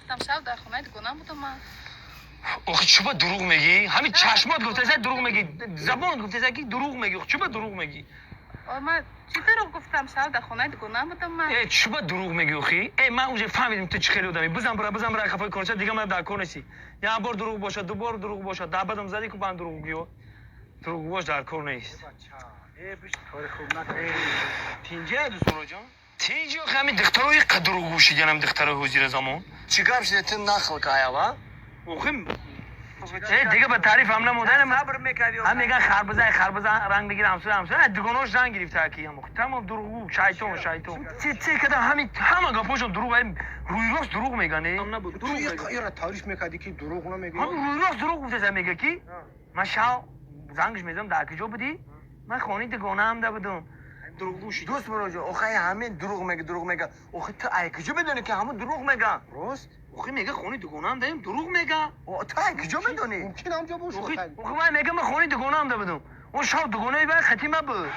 Гуфтам, шаб дар хонаи дугонам будам ман. Охи, чӣ ба дурӯғ мегӣ? Ҳамин чашмот гуфтаса, дурӯғ мегӣ, забонот гуфтаса, ки дурӯғ мегӣ. Чӣ ба дурӯғ мегӣ? Ой, ман чӣ дурӯғ гуфтам? Шаб дар хонаи дугонам будам ман. Э, чӣ ба дурӯғ мегӣ, охи? Э, ман уже фаҳмидим, ту чӣ хеле одамӣ. Бизан бира, бизан бира, хафои корча, дига ман дар кор нестӣ. Як бор дурӯғ бошад, ду бор дурӯғ бошад, даъбадам задӣ ку, бан дурӯғгӯё. Дурӯғгӯ бош, дар кор нест. Тинҷа, дӯстонҷон. Тинҷи, охи, ҳамин духтаро иқа дурӯғгӯ шидиан, ҳамин духтарои ҳозира замон. Чӣ гап шида, ту нақл каява? Охи, э, дига ба таъриф ҳам намодаам. Сабр мекардӣ. Ҳам меган харбуза, харбуза ранг мегира, ҳамсоя, ҳамсоя, дугонош ранг гирифта, ки тамом дурӯғгӯ, шайтон, шайтон. Це када, ҳамин ҳама гапошон дурӯғ, рӯйрост дурӯғ меган. Ира таъриф мекардӣ, ки дурӯғ намегӯӣ. Ҳам рӯйрост дурӯғ гуфтаса, мега, ки ман шав зангш мезанам, дар куҷо будӣ? Ман хонаи дугонаам да будум. Дурӯғгӯ шид, дӯст муроҷо. Охи, ҳамин дурӯғ мега, дурӯғ мега. Охи, ту ай куҷо медонӣ, ки ҳамун дурӯғ мега? Рост. Охи, мега, хонаи дугонаам даем, дурӯғ мега. Ту ай куҷо медонӣ? Мумкин ҳамҷо бошад. Охи, вай мега, ман хонаи дугонаам да будум. Он шав дугонаи вай хатима буд.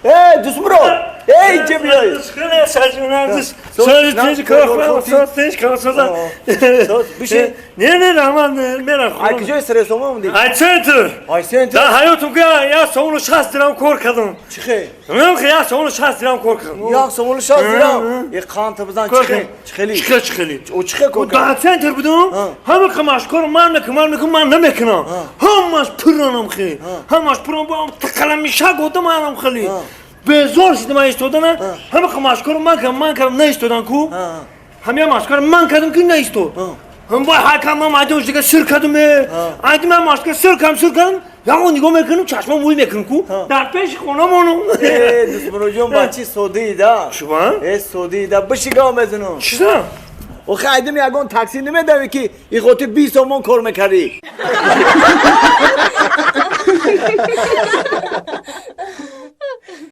Эй, дӯстмурод! Эй, чӣ биёй? Бишин. Не, не, раҳмат, мерам. Ай куҷои саресома омадӣ? Ай центр. Ай центр. Дар ҳаётум ки 1 сомону 60 дирам кор кардам. Чӣ хел? Ман 1 сомону 60 дирам кор кардам. 1 сомону 60 дирам? Е, қанта бизан, чӣ хел? Чӣ хели? Чӣ хел, чӣ хели? О, чӣ хел кор Дар центр будам, ҳама қамашкор ман мекунам, ман мекунам, ман намекунам. Ҳамаш пуранам хел. Ҳамаш пурам, бо тақаламишак одам анам хели. Безор шидам ман истодана, ҳама қамашкор ман кардам, ман кардам, наистодан ку. Ҳамя машкор ман кардам, ки наистод. Ҳам бо ҳакам ман майдон дига сир кардам, айди ман машкор сир кардам, сир кардам. Ягон нигоҳ мекунам, чашмам вӯй мекунам ку. Дар пеши хонамонум. Э, дӯстмуроҷон, бачи соддии да. Шума? Э, соддии да. Биши, гав мезанам. Чиза? Охи, айдим ягон такси намедавӣ, ки ихоти 20 сомон кор мекардӣ.